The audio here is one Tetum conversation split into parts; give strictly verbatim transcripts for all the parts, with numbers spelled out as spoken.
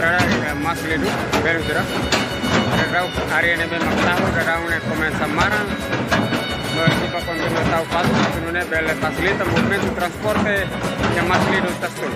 Agora, eh, mais lidu, bele sira. Agora, área ne'ebé mak tahu, agora ne'e komesa maran. No ekipa kontinua tau fasil, atu nune'e bele fasilita movimentu transporte iha mais lidu Tastur.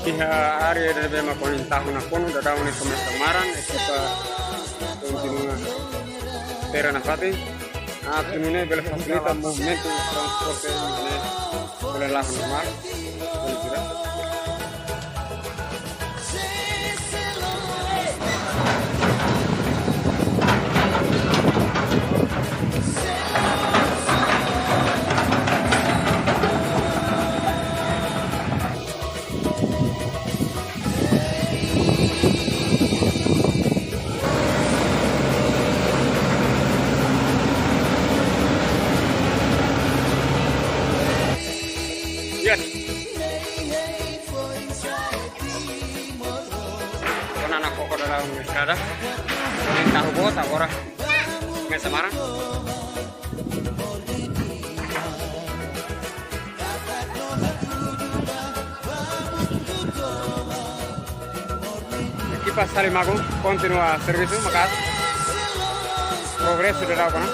Iha área ne'ebé mak ohin tahu nakonu, daudaun ne'e komesa maran, ekipa kontinua tera nafatin. Atu nune'e bele fasilita movimentu transporte ne'e bele la'o normál. Bele sira. Yes. Kona na koko dalam estrada. Ini tahu bot, agora komesa maran. Ekipa Salimagu kontinua servisu, maka'as progresu daudaun ona.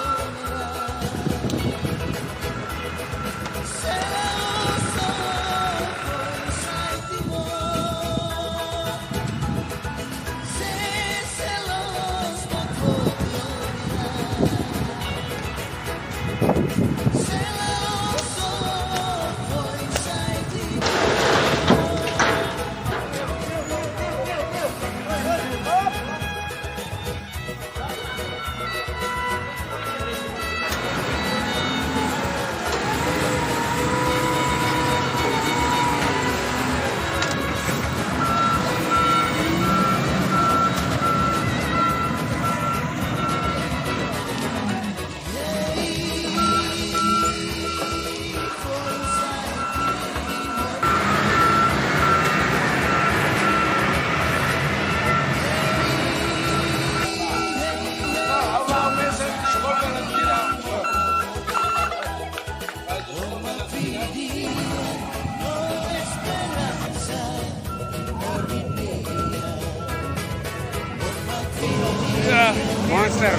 Ya, monster.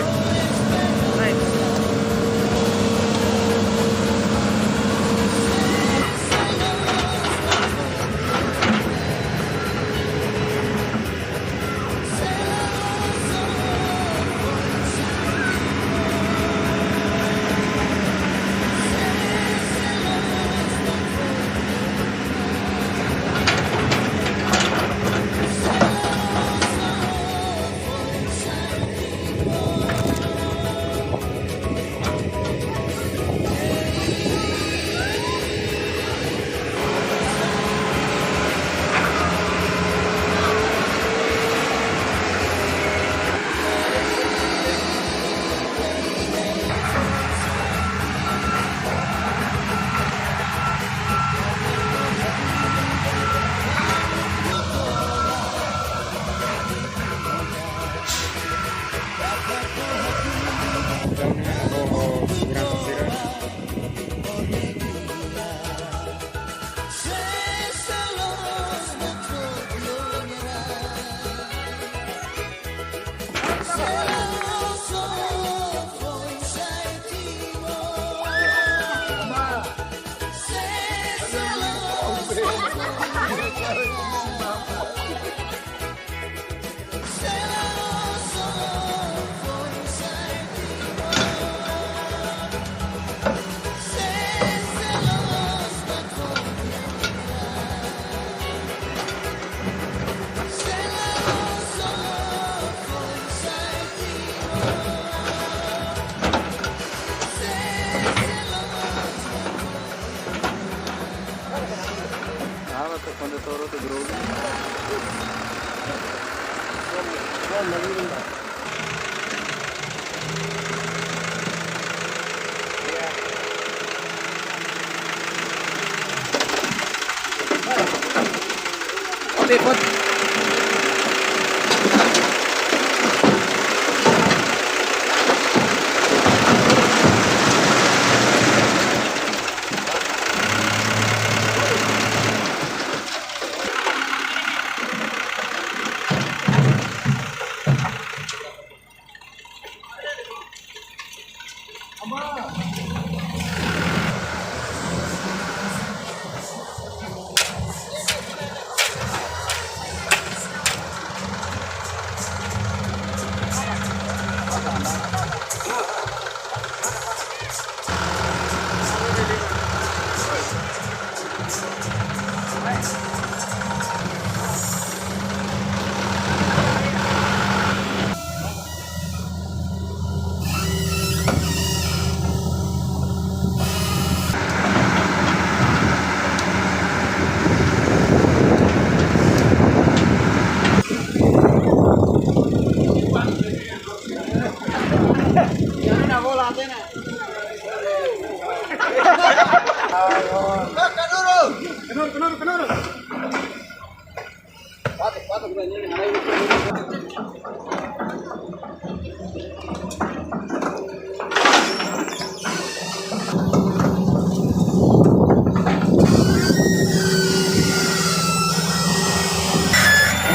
Ah, mas quando eu tô outro grupo.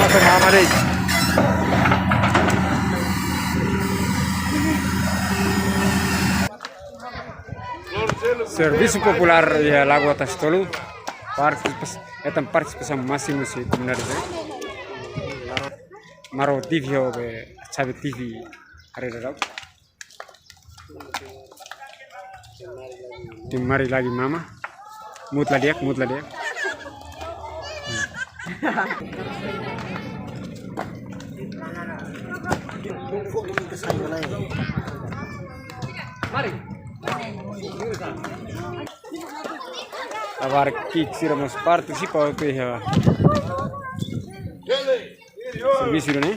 Masa mama deh. Servisu populár iha Lagoa Tasi Tolu. Partisipa-, hetan partisipasaun másimu husi komunidade. Maro T V ho be Xavi T V haree daudaun. Tim Mari Lagi Mama. Mut la di'ak, mut la di'ak. Agora ki'ik sira mós partisipa hotu iha. Servisu ne'e.